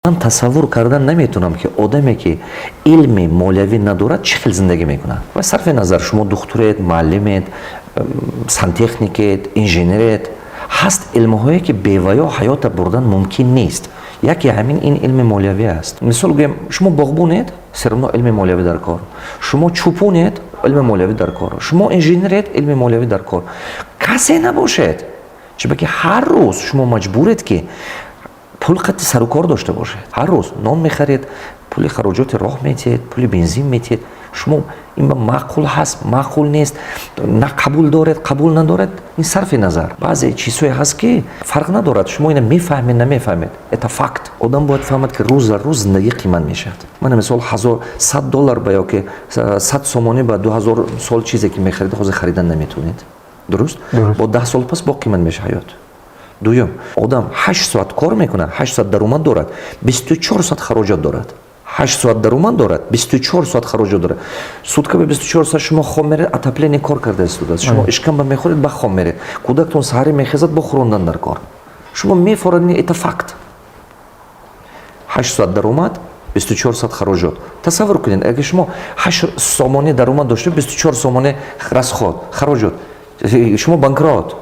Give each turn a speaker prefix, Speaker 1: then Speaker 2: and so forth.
Speaker 1: Ман тасаввур кардан наметавонам, ки одаме, ки илми молиявӣ надорад, чӣ хел зиндагӣ мекунад. Ва сарфи назар, шумо духтуред, муаллимед, сантехникед, инженеред, ҳаст илмҳое, ки беваё ҳаёта бурдан мумкин нест. Яке ҳамин ин илми молиявӣ аст. Мисол гӯем, шумо боғбунед, всё равно илми молиявӣ дар кор. Шумо чӯпунед, илми молиявӣ дар кор. Шумо инженеред, илми молиявӣ дар кор. Касе набошед, чунки ҳар рӯз шумо маҷбуред, ки пул қати сарукор дошта бошед. Ҳар рӯз нон мехаред, пули хароҷоти роҳ метиҳед, пули бензин метиҳед. Шумо ин ба маъқул ҳаст, маъқул нест, на қабул доред, қабул надоред, ин сарфи назар. Баъзе чизҳое ҳаст, ки фарқ надорад, шумо ина мефаҳмед, намефаҳмед, это факт. Одам бояд фаҳмад, ки рӯз дар рӯз зиндагӣ қимат мешавад. Мана мисол, ҳазор 100 доллар ба ёки 100 сомонӣ ба 2000 сол чизе ки мехарид, ҳозир харидан наметавонед. Дуруст? Бо 10 сол пас бо қимат мешавад ҳаёт. Дуюм, одам 8 соат кор мекунад, 8 соат даромад дорад, 24 соат хароҷот дорад. 8 соат даромад дорад, 24 соат хароҷот дорад. Сутка ба 24 соат шумо хоб меред, отопление кор карда истодааст. Шумо ишкамба мехӯред, ба хоб меред. Кӯдактон саҳарӣ мехезад, бо хӯрондан дар кор. Шумо мефорад, это факт. 8 соат даромад, 24 соат хароҷот. Тасаввур кунед, агар шумо 8 сомонӣ даромад дошта, 24 сомонӣ расход, хароҷот, шумо банкрот.